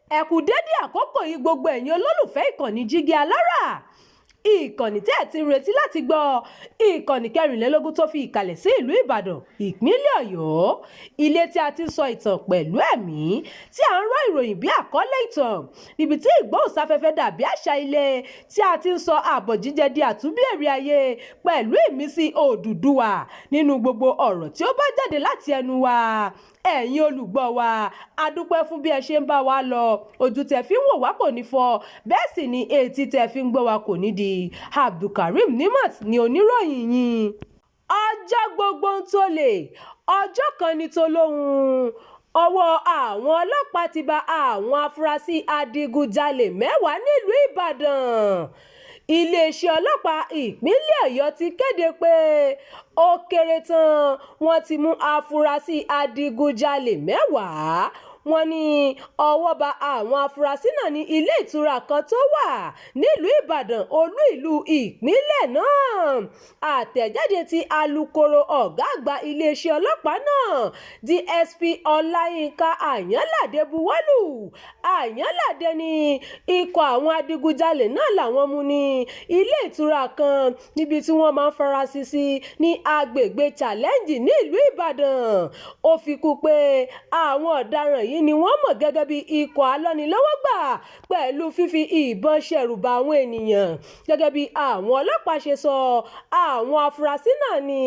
Ẹ kú dédé àkókò yìí, gbogbo ẹ̀yin olólùfẹ́ ìkànnì Jígí Alára, ìkànnì tẹ́ ẹ̀ ti ń retí láti gbọ́, ìkànnì 24 tó fi ìkàlẹ̀ sí ìlú Ìbàdàn, ìpínlẹ̀ Ọ̀yọ́, ilé tí a ti ń sọ ìtàn pẹ̀lú ẹ̀mí, tí à ń rọ́ ìròyìn bí àkọlé ìtàn, níbi tí ìgbóhùnsáfẹ́fẹ́ dàbí àṣà ilé, tí a ti ń sọ àbọ̀ jíjẹ di àtúnbí èrè ayé pẹ̀lú ìmísí Odùduwà nínú gbogbo ọ̀rọ̀ tí ó bá jáde láti ẹnu wa. Ẹ̀yin olùgbọ́ wa, a dúpẹ́ fún bí ẹ ṣe ń bá wa lọ. Ojú tẹ́ fi ń wò wá kò ní fọ́, bẹ́ẹ̀ sì ni etí tẹ́ fi ń gbọ́ wa kò ní di. Abdulkareem Nimat ni oníròyìn yín. Ọjọ́ gbogbo ń tolè, ọjọ́ kan ní tolóhùn. Ọwọ́ àwọn ọlọ́pàá ti bá àwọn afurasí adigunjalè 10 nílùú Ìbàdàn. Iléeṣẹ́ ọlọ́pàá ìpínlẹ̀ Ọ̀yọ́ ti kéde pé ó kéré tán, wọ́n ti mú afurasí adigunjalè 10. Wọ́n ní ọwọ́ bá àwọn afurasí náà ní ilé ìtura kan tó wà nílùú Ìbàdàn, olú ìlú ìpínlẹ̀ náà. Àtẹ̀jáde tí alūkkóró ọ̀gá àgbà iléeṣẹ́ ọlọ́pàá náà, DSP Ọláyínká Àyànládé, buwọ́lù, Àyànládé ní ikọ̀ àwọn adigunjalè náà làwọn mú ní ilé ìtura kan níbi tí wọ́n máa ń farasin sí ní agbègbè Challenge nílùú Ìbàdàn. Ó fi kún pé àwọn ọ̀daràn yìí ni wọ́n mọ̀ gẹ́gẹ́ bí ikọ̀ alọ́nilọ́wọ́gbà pẹ̀lú fífi ìbọn ṣẹ̀rùbà àwọn ènìyàn. Gẹ́gẹ́ bí àwọn ọlọ́pàá ṣe sọ, àwọn afurasí náà ní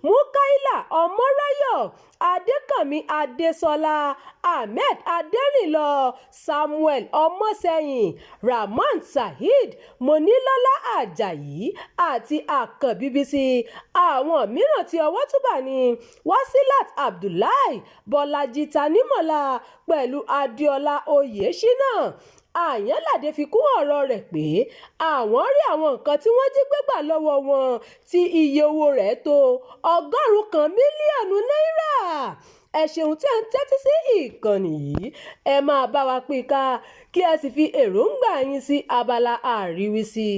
Mukaila Ọmọráyọ̀, Adékànmí Adésọlá, Ahmed Adẹrìnlọ, Samuel Ọmọsẹyìn, Rahman Saheed, Mọnilọ́lá Ajayi àti Àkànbí Bísí. Àwọn mìíràn tí ọwọ́ tún bá ní Wasilat Abdullahi, Bọ́lájí Tanímọ̀lá pẹ̀lú Adéọlá Oyèsínà. Àyànládé fi kún ọ̀rọ̀ rẹ̀ pé àwọn rí àwọn nǹkan tí wọ́n jí gbé gbà lọ́wọ́ wọn tí iye owó rẹ̀ tó 100 mílíọ̀nù náírà. Ẹ ṣeun tí ẹ̀ ń tẹ́tí sí ìkànnì yìí. Ẹ máa bá wa pín ká, kí ẹ sì fi èròǹgbà yín sí abala àríwísí.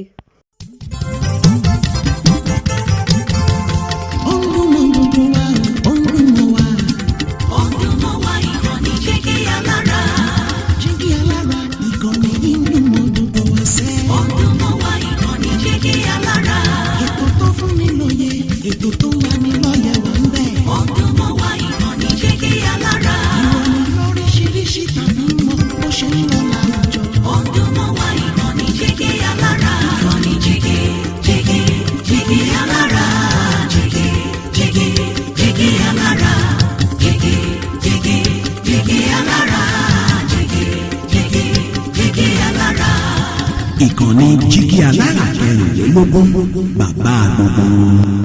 Ó ń dún mọ́ gbogbo wa, ó ń dún mọ́ wa. Ó ń dún mọ́ wa, ìkànnì Jígí Alára. Jígí Alára, ìkànnì yìí ń dún mọ́ gbogbo wa sẹ́. Ó ń dún mọ́ wa, ìkànnì Jígí Alára. Ètò tó fún ni lóye, ètò tó ń lani lọ́yẹ̀ wà ń bẹ̀. Ó ń dún mọ́ wa, ìkànnì Jígí Alára. Ìròyìn lóríṣiríṣi tàbí mọ́ bó ṣe ń lọ láwùjọ. Ó ń dún mọ́ wa, ìkànnì Jígí Alára. Ìkànnì Jígí, Jígí, Jígí Alára. Jígí, Jígí, Jígí Alára. Jígí, Jígí, Jígí Alára. Jígí, Jígí, Jígí Alára. Ìkànnì Jígí Alára 24, bàbá gbogbo wọn.